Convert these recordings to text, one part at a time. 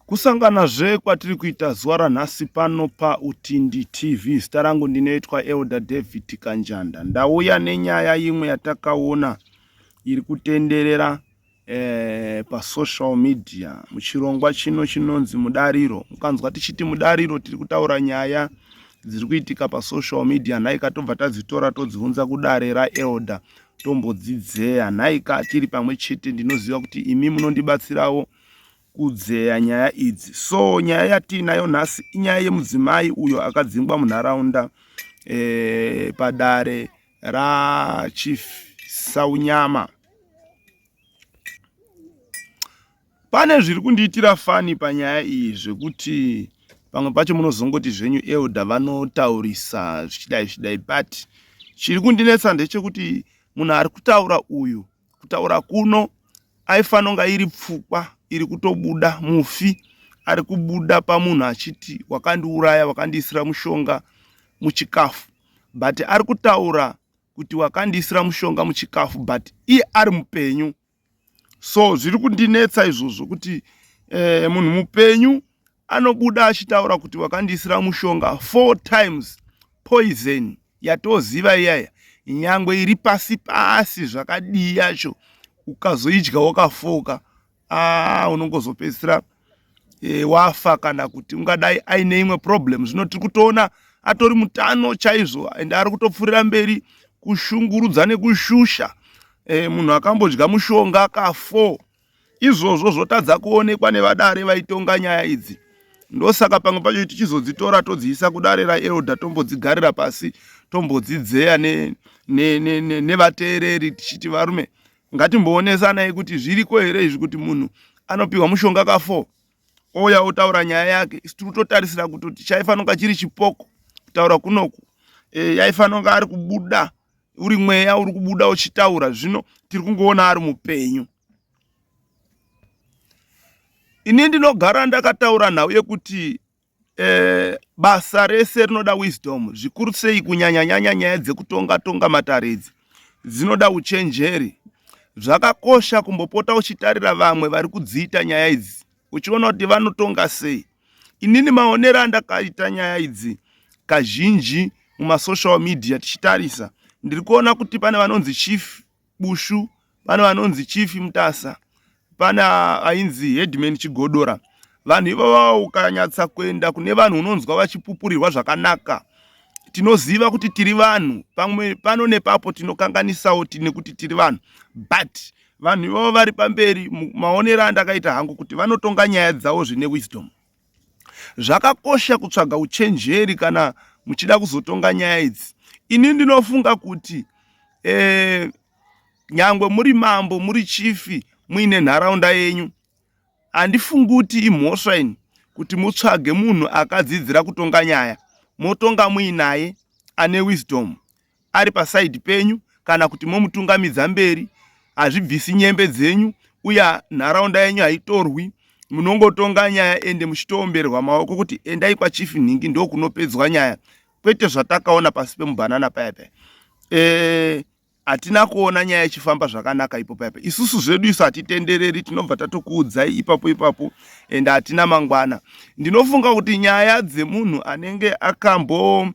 Kusanganazve kwatiri kuita zuva ranhasi pano paUtindi TV. Zita rangu ndinoitwa Elder David Kanjanda. Ndauya nenyaya imwe yatakaona iri kutenderera eh, pasocial media muchirongwa chino chinonzi mudariro. Mukanzwa tichiti mudariro tiri kutaura nyaya dziri kuitika pasocial media nhaika tobva tadzitora todziunza kudare raElder tombodzidzeya nhaika tiri pamwe chete. Ndinoziva kuti imi munondibatsirawo kudzeya nyaya idzi. So nyaya yatiinayo nhasi inyaya yemudzimai uyo akadzingwa munharaunda e, padare raChief Saunyama. Pane zviri kundiitira fani panyaya iyi zvekuti pamwe pacho munozongoti zvenyu elder vanotaurisa zvichidai zvichidai, but chiri kundinetsa ndechekuti munhu ari kutaura uyu kutaura kuno aifanonga iri pfukwa iri kutobuda mufi ari kubuda pamunhu achiti wakandiuraya wakandiisira mushonga muchikafu but ari kutaura kuti wakandiisira mushonga muchikafu but iye ari mupenyu so zviri kundinetsa izvozvo kuti eh, munhu mupenyu anobuda achitaura kuti wakandiisira mushonga four times poison yatoziva iyaya nyangwe iri pasi pasi zvakadii yacho ukazoidya wakafoka ah, unongozopedzisira e, wafa kana kuti ungadai aine imwe problem zvino tiri kutoona atori mutano chaizvo and ari kutopfurira mberi kushungurudza nekushusha e, munhu akambodya mushonga ka4 Izvozvo zvotadza kuonekwa nevadare vaitonga nyaya idzi. Ndosaka pamwe pacho tichizodzitora todziisa kudare raelder tombodzigarira pasi tombodzidzeya nevateereri ne, ne, ne tichiti varume ngatimboonesanai kuti zviriko here izvi kuti munhu anopiwa mushonga ka4 ouya otaura nyaya yake isu tiri kutotarisira kutoti chaifanonga chiri chipoko kutaura kunoku e, yaifanonga ari kubuda uri mweya uri kubuda uchitaura zvino tiri kungoona ari mupenyu ini ndinogara ndakataura nhau yekuti eh, basa rese rinoda wisdom zvikuru sei kunyanyanyanya nyaya dzekutonga tonga matare idzi dzinoda uchenjeri zvakakosha kumbopota uchitarira vamwe vari kudziita nyaya idzi uchiona kuti vanotonga sei inini maonero andakaita nyaya idzi kazhinji mumasocial media tichitarisa ndiri kuona kuti pane vanonzi chief bushu pane vanonzi chief mutasa pane ainzi headman chigodora vanhu ivava ukanyatsa kuenda kune vanhu unonzwa vachipupurirwa zvakanaka tinoziva kuti tiri vanhu pamwe pano nepapo tinokanganisawo nekuti tiri vanhu but vanhu ivavo vari pamberi maonero andakaita hangu kuti vanotonga nyaya dzavo zvine wisdom zvakakosha kutsvaga uchenjeri kana muchida kuzotonga nyaya idzi ini ndinofunga kuti eh, nyangwe muri mambo muri chifi muine nharaunda yenyu handifungi kuti imhosva ini kuti mutsvage munhu akadzidzira kutonga nyaya motonga muinaye ane wisdom ari pasaidi penyu kana kuti momutungamidza mberi hazvibvisi nyembe dzenyu uye nharaunda yenyu haitorwi munongotonga nyaya ende muchitoomberwa maoko kuti endai kwachief nhingi ndokunopedzwa nyaya kwete zvatakaona pasi pemubhanana paya paya eh, hatina kuona nyaya ichifamba zvakanaka ipo paya paya isusu zvedu isu hatitendereri tinobva tatokuudzai ipapo ipapo ende hatina mangwana ndinofunga kuti nyaya dzemunhu anenge akambo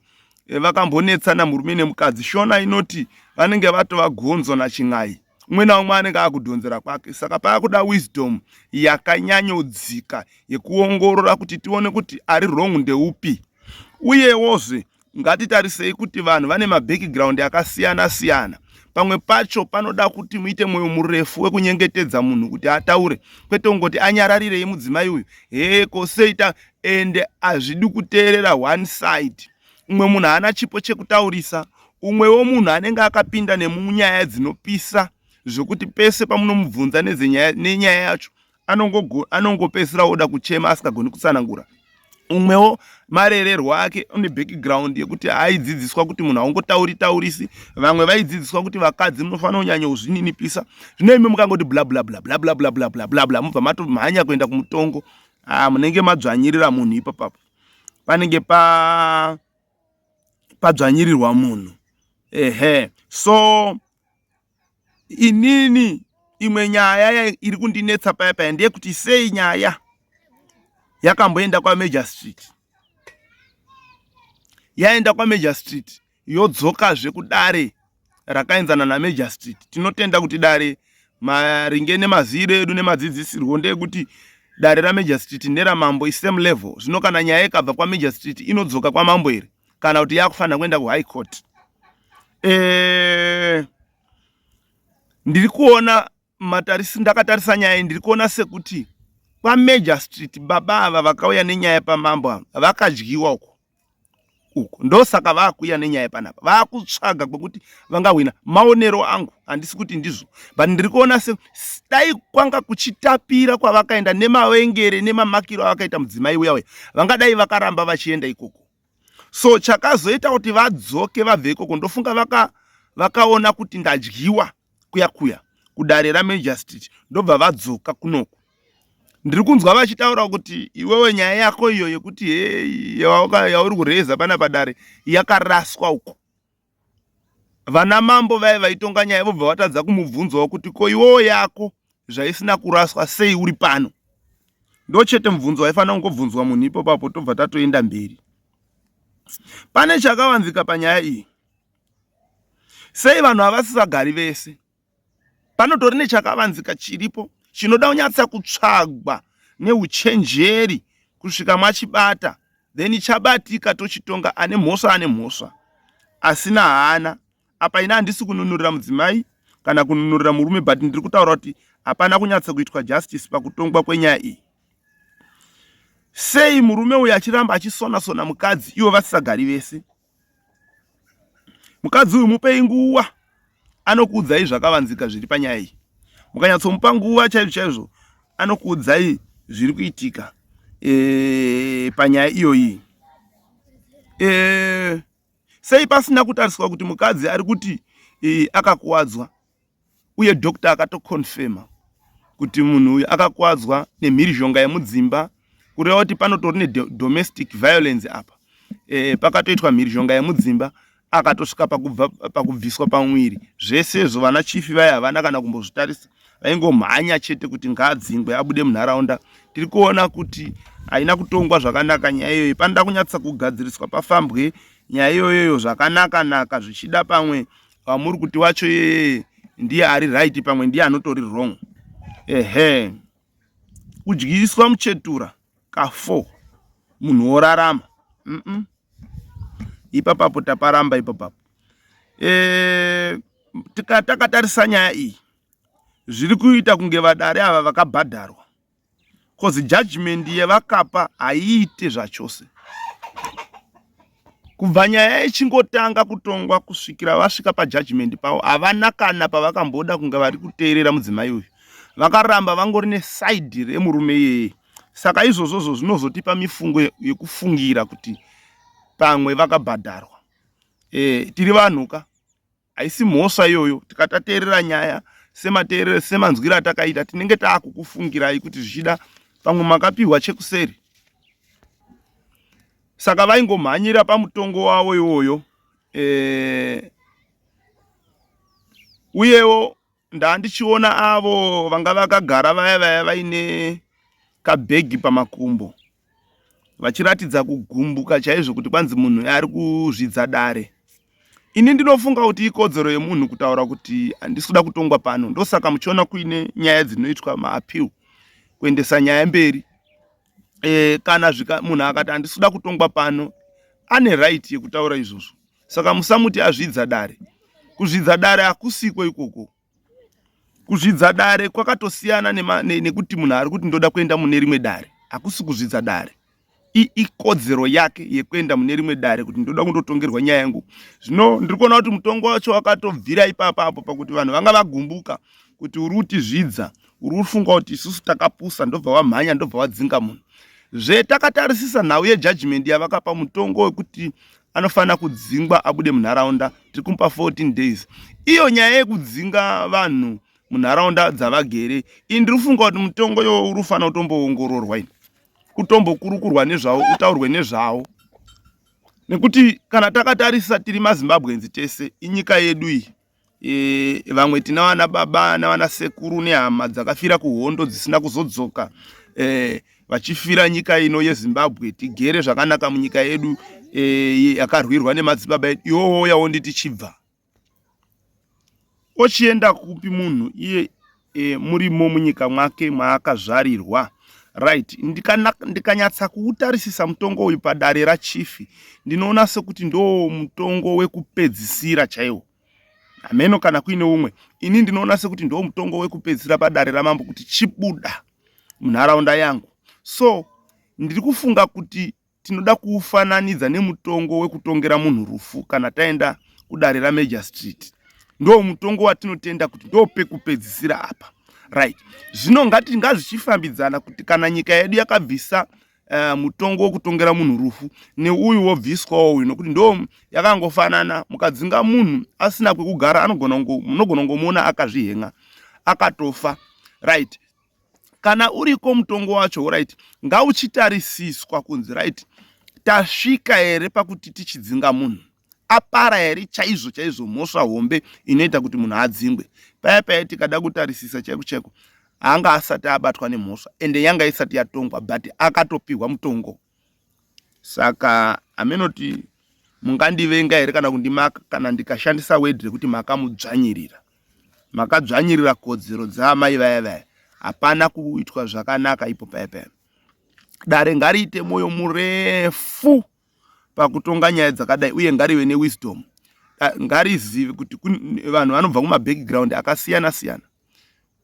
Eh, vakambonetsana murume nemukadzi shona inoti vanenge vatova gonzo nachin'ai umwe naumwe anenge akudhonzera kwake saka paakuda wisdom yakanyanyodzika yekuongorora kuti tione kuti ari wrong ndeupi uyewozve ngatitarisei kuti vanhu vane mabackground akasiyana siyana pamwe pacho panoda kuti muite mwoyo murefu wekunyengetedza munhu kuti ataure kwete kungoti anyararirei mudzimai uyu hee koseita ende hazvidi kuteerera one side umwe munhu haana chipo chekutaurisa umwewo munhu anenge akapinda nemunyaya dzinopisa zvekuti pese pamunomubvunza nenyaya yacho anongopedzisira oda kuchema asingagoni kutsanangura umwewo marererwo ake une background yekuti aidzidziswa kuti munhu haungotauri taurisi vamwe vaidzidziswa kuti vakadzi munofanira kunyanya kuzvininipisa zvino imi mukangoti bla bla bla bla bla bla bla bla bla bla mubva matomhanya kuenda kumutongo ah, munenge madzvanyirira munhu ipapapo panenge pa padzvanyirirwa munhu ehe so inini imwe nyaya iri kundinetsa paya paya ndeyekuti sei nyaya Yakamboenda kwaMajor Street, yaenda kwaMajor Street yodzokazve kudare rakaenzana naMajor Street. Tinotenda kuti dare maringe nemaziviro edu nemadzidzisirwo ndeyekuti dare raMajor Street neramambo isame level. Zvino kana nyaya ikabva kwaMajor Street inodzoka kwamambo here kana kuti yakufanira kuenda kuhigh court? E, ndiri kuona matarisi ndakatarisa nyaya iyi ndiri kuona sekuti kwamajor street baba ava vakauya nenyaya pamambo ava vakadyiwa uko uko ndosaka vakuuya nenyaya panapa vakutsvaga kwekuti vangahwina maonero angu handisi kuti ndizvo but ndiri kuona se dai kwanga kuchitapira kwavakaenda nemavengere nemamakiro avakaita mudzimai uya uya vangadai vakaramba vachienda ikoko so chakazoita kuti vadzoke vabve ikoko ndofunga vaka vakaona kuti ndadyiwa kuya kuya kudare ramajor street ndobva vadzoka kunoku ndiri kunzwa vachitaura kuti iwewe nyaya yako iyo yekuti hei yauri kureza pana padare yakaraswa uko vana mambo vaye vaitonga nyaya vobva vatadza kumubvunzawo kuti ko iwewo yako zvaisina kuraswa sei uri pano ndochete mubvunzo waifanira kungobvunzwa munhu ipopapo tobva tatoenda mberi pane chakavanzika panyaya iyi sei vanhu havasisagari vese panotori nechakavanzika chiripo chinoda kunyatsa kutsvagwa neuchenjeri kusvika mwachibata then chabatika tochitonga ane mhosva ane mhosva asina haana apa ini handisi kununurira mudzimai kana kununurira murume but ndiri kutaura kuti hapana kunyatsa kuitwa justice pakutongwa kwenyaya iyi sei murume uyu achiramba achisona sona mukadzi ivo vasisagari vese mukadzi uyu mupei nguva anokuudzai zvakavanzika zviri panyaya iyi mukanyatsomupa nguva chaizvo chaizvo anokuudzai zviri kuitika e, panyaya iyoyi e, sei pasina kutariswa kuti mukadzi ari kuti e, akakuwadzwa uye doctor akatoconfirma kuti munhu uyu akakuwadzwa nemhirizhonga yemudzimba kureva kuti panotori nedomestic violence apa e, pakatoitwa mhirizhonga yemudzimba akatosvika pakubviswa pamuviri zvese izvo vana chifi vaya havana kana kumbozvitarisa vaingomhanya chete kuti ngaadzingwe abude munharaunda tiri kuona kuti haina kutongwa zvakanaka nyaya iyoyo panoda kunyatsa kugadziriswa pafambwe nyaya iyoyoyo zvakanaka naka zvichida pamwe wamuri kuti wacho iyeye ndiye ari right pamwe ndiye anotori wrong ehe kudyiswa muchetura ka4 munhu worarama mm -mm. ipapapo taparamba ipapapo e, takatarisa nyaya iyi zviri kuita kunge vadare ava vakabhadharwa cause judgment yevakapa haiite zvachose kubva nyaya ichingotanga kutongwa kusvikira vasvika pajudgment pavo havana kana pavakamboda kunge vari kuteerera mudzimai uyu vakaramba vangori nesaidhi remurume iyeye saka izvozvozvo zvinozotipa mifungo yekufungira kuti pamwe vakabhadharwa e, tiri vanhu ka haisi mhosva iyoyo tikatateerera nyaya semateerero semanzwiro atakaita tinenge taakukufungirai kuti zvichida pamwe makapiwa chekuseri saka vaingomhanyira pamutongo wavo iwoyo e, uyewo ndandichiona avo vanga vakagara vaya vaya vaine kabhegi pamakumbo vachiratidza kugumbuka chaizvo kuti kwanzi munhu ari kuzvidza dare ini ndinofunga kuti ikodzero yemunhu kutaura kuti handisi kuda kutongwa pano ndosaka muchiona kuine nyaya dzinoitwa maappeal kuendesa nyaya mberi e, kana zvika munhu akati handisi kuda kutongwa pano ane right yekutaura izvozvo saka musamuti azvidza dare kuzvidza dare hakusiko ikoko kuzvidza dare kwakatosiyana nekuti munhu ari kuti ndoda kuenda mune rimwe dare hakusi kuzvidza dare ikodzero yake yekuenda mune rimwe dare kuti ndoda kundotongerwa nyaya yangu zvino ndiri kuona kuti mutongo wacho wakatobvira ipapa apo pakuti vanhu vanga vagumbuka kuti uri kutizvidza uri kufunga kuti isusu takapusa ndobva wamhanya ndobva wadzinga munhu zve takatarisisa nhau yejudgment yavakapa mutongo wekuti anofanira kudzingwa abude munharaunda tiri kumupa 14 days iyo nyaya yekudzinga vanhu munharaunda dzavagere iyi ndiri kufunga kuti mutongo iwo uri kufanira kutomboongororwa ini utombokurukurwa nezvawo utaurwe nezvawo nekuti kana takatarisa tiri mazimbabwenzi tese inyika yedu iyi e, vamwe tina vana baba navana sekuru nehama dzakafira kuhondo dzisina kuzodzoka e, vachifira nyika ino yeZimbabwe, tigere zvakanaka munyika yedu yakarwirwa nemadzibaba edu. Iwe wouya wonditi chibva. Ochienda kupi munhu iye murimo munyika mwake maakazvarirwa? Right, ndikanyatsa kuutarisisa mutongo uyu padare rachifi, ndinoona sekuti ndo mutongo wekupedzisira chaiwo. Hameno kana kuine umwe. Ini ndinoona sekuti ndo mutongo wekupedzisira padare ramambo kuti chibuda munharaunda yangu. So ndiri kufunga kuti tinoda kuufananidza nemutongo wekutongera munhu rufu kana taenda kudare raMajor Street. Ndo mutongo watinotenda kuti ndo pekupedzisira apa. Right, zvino ngati ngazvichifambidzana kuti kana nyika yedu yakabvisa mutongo wekutongera munhu rufu, neuyu wobviswawo uyu, nokuti ndo yakangofanana. Mukadzinga munhu asina kwekugara, munogona kungomuona akazvihenga akatofa. Right, kana uriko mutongo wacho, right, ngauchitarisiswa kunzi, right, tasvika here pakuti tichidzinga munhu? Apara here chaizvo chaizvo mhosva hombe inoita kuti munhu adzingwe? Paya paya tikada kutarisisa chaiko chaiko, anga asati abatwa nemhosva, ende yanga isati yatongwa, but akatopihwa mutongo. Saka hamenoti mungandivenga here kana kundimaka kana ndikashandisa word rekuti makamudzvanyirira, makadzvanyirira kodzero dzaamai vaya vaya. Hapana kuitwa zvakanaka ipo paya paya. Dare ngariite mwoyo murefu pakutonga nyaya dzakadai, uye ngarive newisdom. Ngarizive kuti vanhu vanobva kumabackground akasiyana siyana,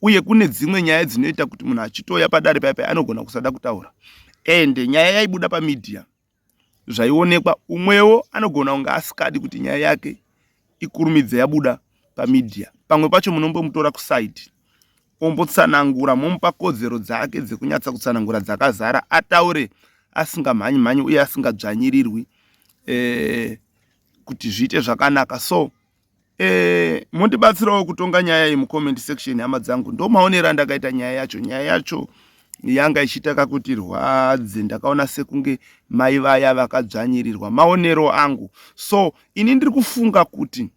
uye kune dzimwe nyaya dzinoita kuti munhu achitoya padare paya paya anogona kusada kutaura, ende nyaya yaibuda pamedia zvaionekwa. Umwewo anogona kunge asikadi kuti nyaya yake ikurumidze yabuda pamedia. Pamwe pacho munombomutora kuside, ombotsanangura, momupa kodzero dzake dzekunyatsa kutsanangura dzakazara, ataure asingamhanyi mhanyi uye asingadzvanyirirwi, kuti zviite zvakanaka. So mondibatsirawo kutonga nyaya iyi mucomment section, hama dzangu. Ndo maonero andakaita nyaya yacho. Nyaya yacho yanga ichiita kakuti rwadze. Ndakaona sekunge mai vaya vakadzvanyirirwa, maonero angu. So ini ndiri kufunga kuti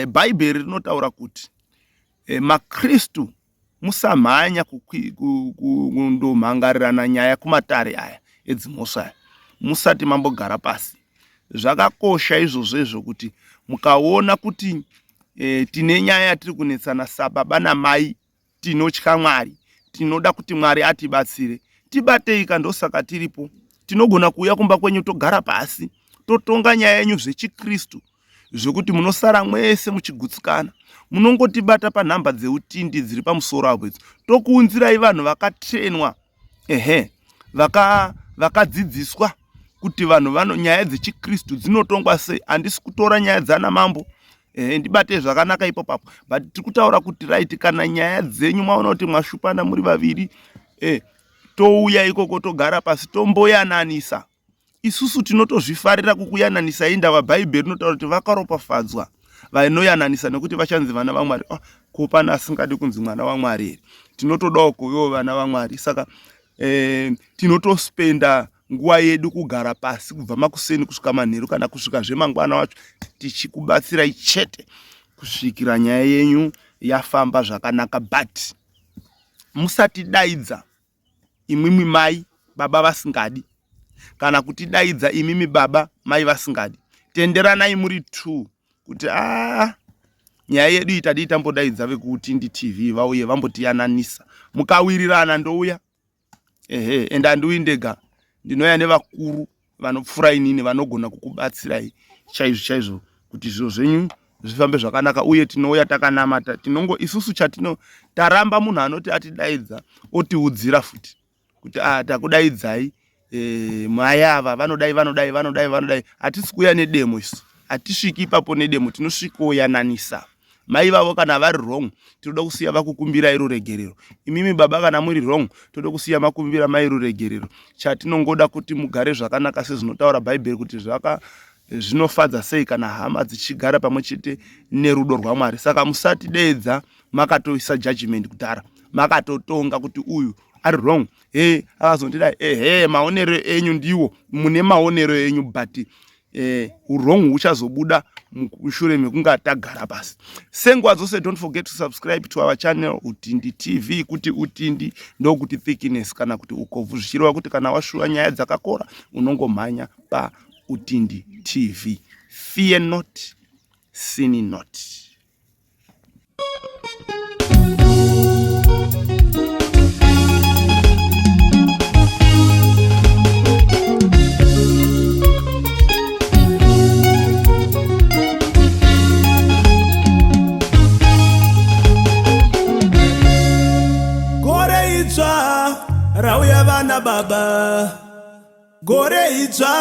Bhaibheri rinotaura kuti maKristu musamhanya kundomhangarirana nyaya kumatare aya edzimhosva aya musati mambogara pasi. Zvakakosha izvozvo izvo, kuti mukaona kuti tine nyaya yatiri kunetsana sababa namai, tinotya Mwari, tinoda kuti Mwari atibatsire, tibatei ka. Ndosaka tiripo. Tinogona kuuya kumba kwenyu, togara pasi, totonga nyaya yenyu zvechikristu, zvekuti munosara mwese muchigutsikana. Munongotibata panhamba dzeutindi dziri pamusoro apo idzo, tokuunzirai vanhu vakatrainwa, ehe, vakadzidziswa kuti vanhu vano nyaya dzechikristu dzinotongwa sei. Handisi kutora nyaya dzana mambo, ehe, ndibate zvakanaka ipo papo, but tiri kutaura kuti, right, kana nyaya dzenyu maona kuti mwashupana muri vaviri, touya ikoko, togara pasi, tomboyananisa. Isusu tinotozvifarira kukuyananisai. Ndava Bhaibheri rinotaura kuti vakaropafadzwa vanoyananisa, nekuti vachanzi vana vaMwari. Oh, ko pane asingadi kunzi mwana waMwari here? Tinotodawo kuvewo vana vaMwari. Saka tinotospenda nguva yedu kugara pasi kubva makuseni kusvika manheru, kana kusvika zvemangwana wacho, tichikubatsirai chete kusvikira nyaya yenyu yafamba zvakanaka. But musatidaidza imwimwi mai baba vasingadi, kana kutidaidza imimi baba mai vasingadi. Tenderanai muri two kuti a nyaya yedu iyi tadii tambodaidza vekuTindi TV vauye vambotiyananisa. Mukawirirana, ndouya, ehe, ende handiuyi ndega, ndinouya nevakuru vanopfuura inini, vanogona kukubatsirai chaizvo chaizvo kuti zviro zvenyu zvifambe zvakanaka. Uye tinouya takanamata. Tinongo isusu chatino taramba munhu anoti atidaidza otiudzira futi kuti a takudaidzai, mai ava vanodai, vanodai, vanodai, vanodai. Hatisi kuuya nedemo isu, hatisviki ipapo nedemo. Tinosvikoyananisa mai vavo. Kana vari wrong, tinoda kusiya vakukumbirai ruregerero. Imimi baba, kana muri wrong, toda kusiya makumbira mai ruregerero. Chatinongoda kuti mugare zvakanaka, sezvinotaura Bhaibheri kuti zvaka zvinofadza sei kana hama dzichigara pamwe chete nerudo rwaMwari. Saka musatideedza makatoisa judgment kudhara, makatotonga kuti uyu ari wrong, he akazondidai. Ehe, maonero enyu ndiwo, mune maonero enyu, but wrong huchazobuda. Mushure mekunge tagara pasi senguva dzose, don't forget to subscribe to our channel Utindi TV. Kuti Utindi ndokuti thickness kana kuti ukobvu, zvichireva kuti kana washuva nyaya dzakakora unongomhanya paUtindi TV. Fear not, sin not. Gore idzva rauya vana baba, gore idzva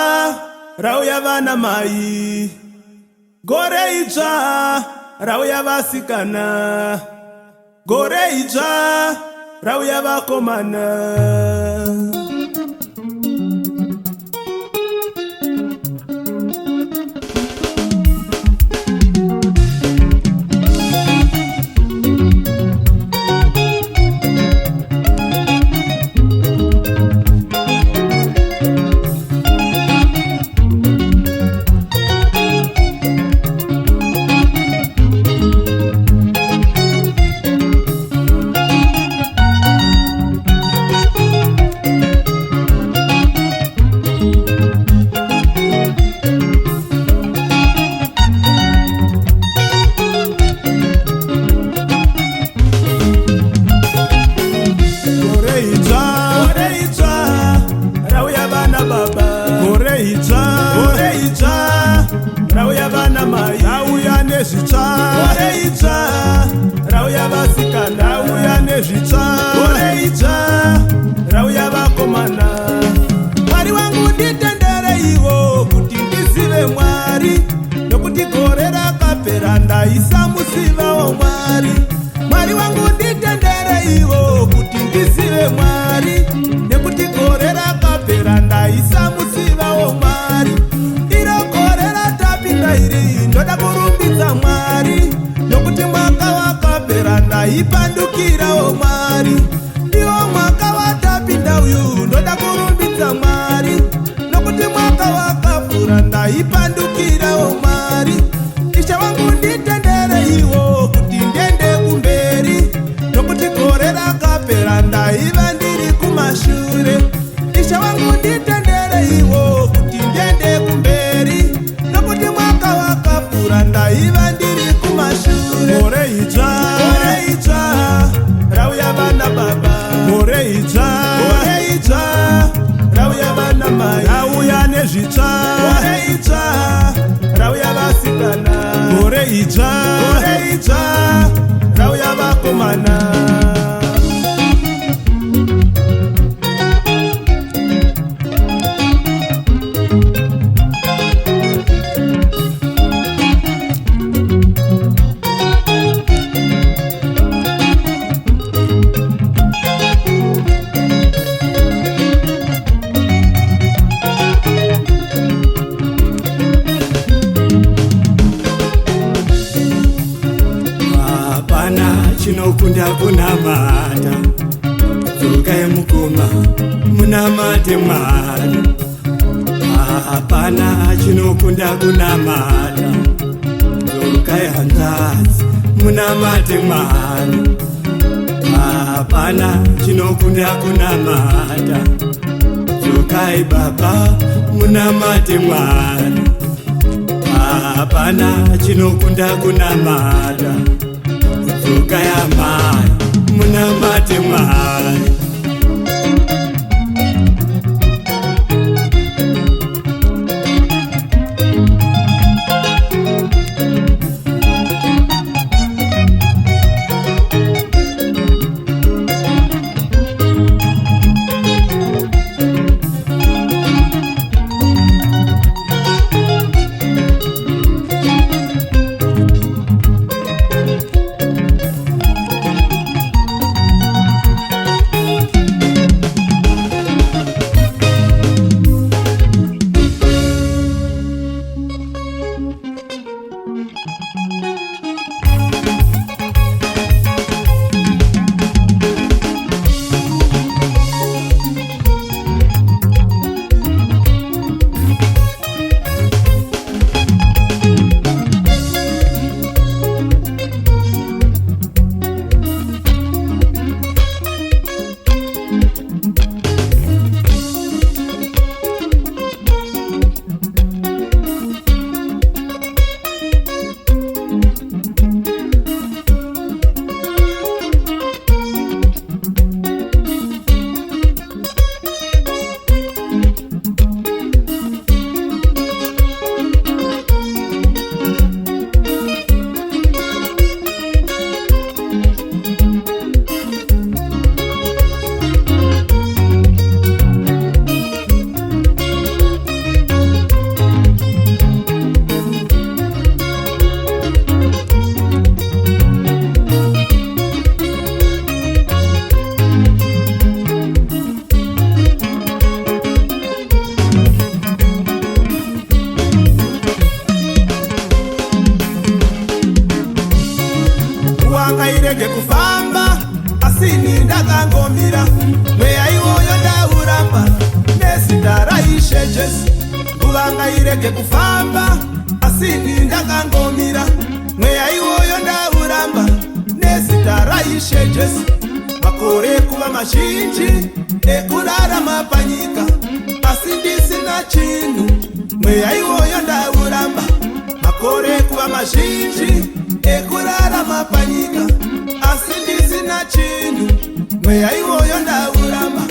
rauya vana mai, gore idzva rauya vasikana, gore idzva rauya vakomana. Gore idzva, gore idzva rauya vana baba, gore idzva, gore idzva rauya vana mai, rauya nezvitsva, gore idzva rauya vasikana, rauya nezvitsva, gore idzva rauya vakomana. Mwari wangu, nditendereiwo kuti ndizive Mwari, nokuti gore rakapera ndaisamuzivawo Mwari. Mwari wangu, nditendereiwo kuti ndizive Mwari, nekuti gore rakapera ndaisamuzivawo Mwari. Iro gore ratapinda iri ndoda kurumbidza Mwari, nokuti mwaka wakapera ndaipandukirawo Mwari. Iwo mwaka watapinda uyu ndoda kurumbidza Mwari, nokuti mwaka wakapfuura ndaipandukirawo Mwari. Ishe wangu, nditendereiwo kuti ndiende kumberi, nokuti gore rakapera ndaiva ndiri kumashure. Ishe wangu, nditendereiwo kuti ndiende kumberi, nokuti mwaka wakapfuura ndaiva ndiri kumashure. Gore idzva, gore idzva rauya vana baba, gore idzva, gore idzva rauya vana mai, rauya nezvitsva, gore idzva rauya vasikana, gore idzva, gore idzva rauya vakomana. Hapana chinokunda kunamata. Dzokai mukoma, munamate Mwari. Hapana chinokunda kunamata. Dzokai hanzvadzi, munamate Mwari. Hapana chinokunda kunamata. Dzokai baba, munamate Mwari. Hapana chinokunda kunamata. Dzokai amai, munamate Mwari. Irege kufamba, asi ini ndakangomira. Mweya iwoyo ndauramba nezita raIshe Jesu. Makore kuva mazhinji ekurarama panyika, asi ndisina chinhu. Mweya iwoyo ndauramba. Makore kuva mazhinji ekurarama panyika, asi ndisina chinhu. Mweya iwoyo ndauramba.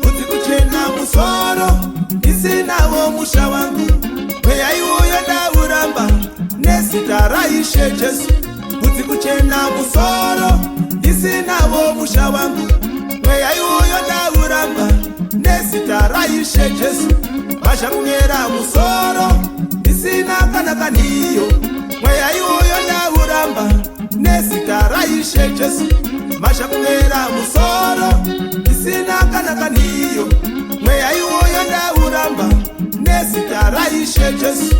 Kuti kuchena musoro ndisinawo musha wangu, mweya iwoyo ndauramba nezita raIshe Jesu. Kuti kuchena musoro ndisinawo musha wangu, mweya iwoyo ndauramba nezita raIshe Jesu. Masha kumera musoro ndisina kana kaniyo, mweya iwoyo ndauramba nezita raIshe Jesu. Masha kumera musoro ndisina kana kaniyo, mweya iwoyo ndauramba nezita raIshe Jesu.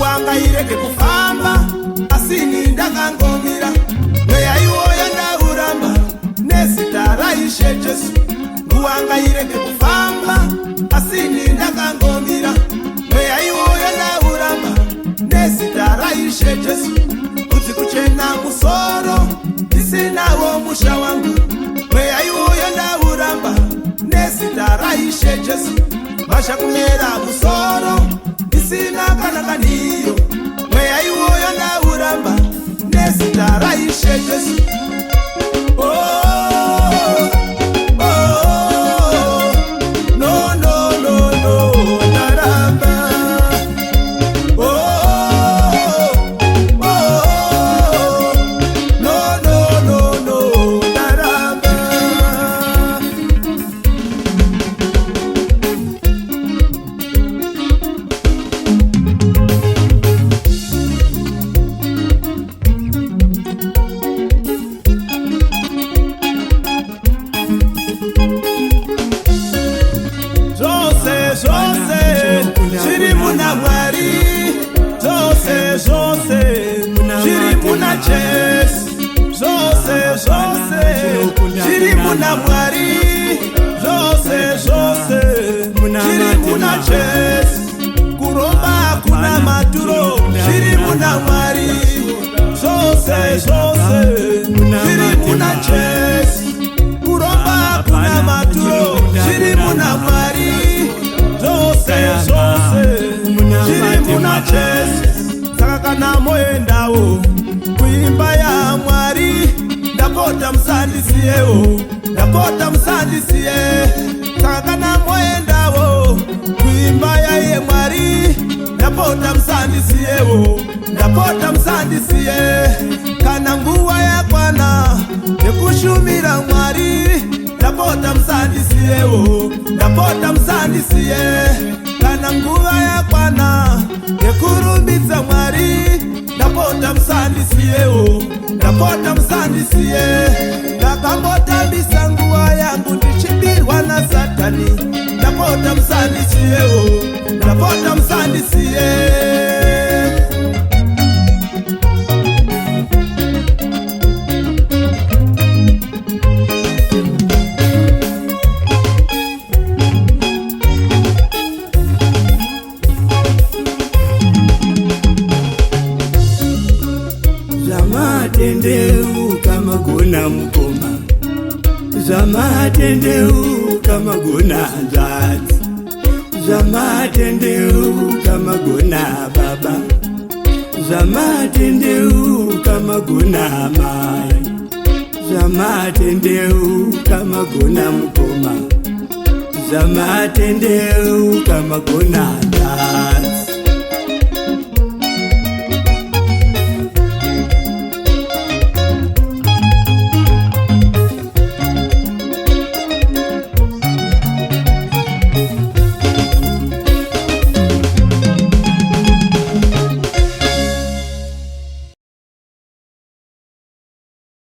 Wanga irege kufamba, asi ini ndakangomira. Mweya iwoyo ndauramba nezita raIshe Jesu. Nguwanga irege kufamba, asi ini ndakangomira. Mweya iwoyo ndauramba nezita raIshe Jesu. Kuti kuchena musoro ndisinawo musha wangu, mweya iwoyo ndauramba nezita raIshe Jesu. Masha kumera musoro ndisina kana kaniyo, mweya iwoyo ndauramba nezita raIshe Jesu. Oh, oh, no, no, no, no, ndaramba. Oh, oh, no, no, no, no, ndaramba. Zvose zvose zviri muna Mwari, zvose zvose zviri muna Jesu. Zvose zvose zviri muna Mwari, zvose zvose zviri muna Jesu. Kuromba kuna maturo, zviri muna Mwari. Zvose zvose zviri muna Jesu. Kuromba kuna maturo, zviri muna Mwari. Zvose zvose zviri muna Jesu. Saka kana moendawo kuimba yaMwari, ndapota musandisiyewo, ndapota musandisiye. Saka kana moendawo kuimba yaiye Mwari, ndapota musandisiyewo, ndapota musandisiye. Kana nguva yakwana yekushumira Mwari, ndapota musandisiyewo, ndapota musandisiye. Kana nguva yakwana yekurumbidza Mwari, ndapota musandisiyewo, ndapota musandisiye. Ndakambotambisa nguva yangu ndichibirwa naSatani, ndapota musandisiyewo, ndapota musandisiye. Zvamatendeuka magona mukoma, zvamatendeuka magona hanzvadzi, zvamatendeuka magona baba, zvamatendeuka magona mai, zvamatendeuka magona mukoma, zvamatendeuka magona hanzvadzi.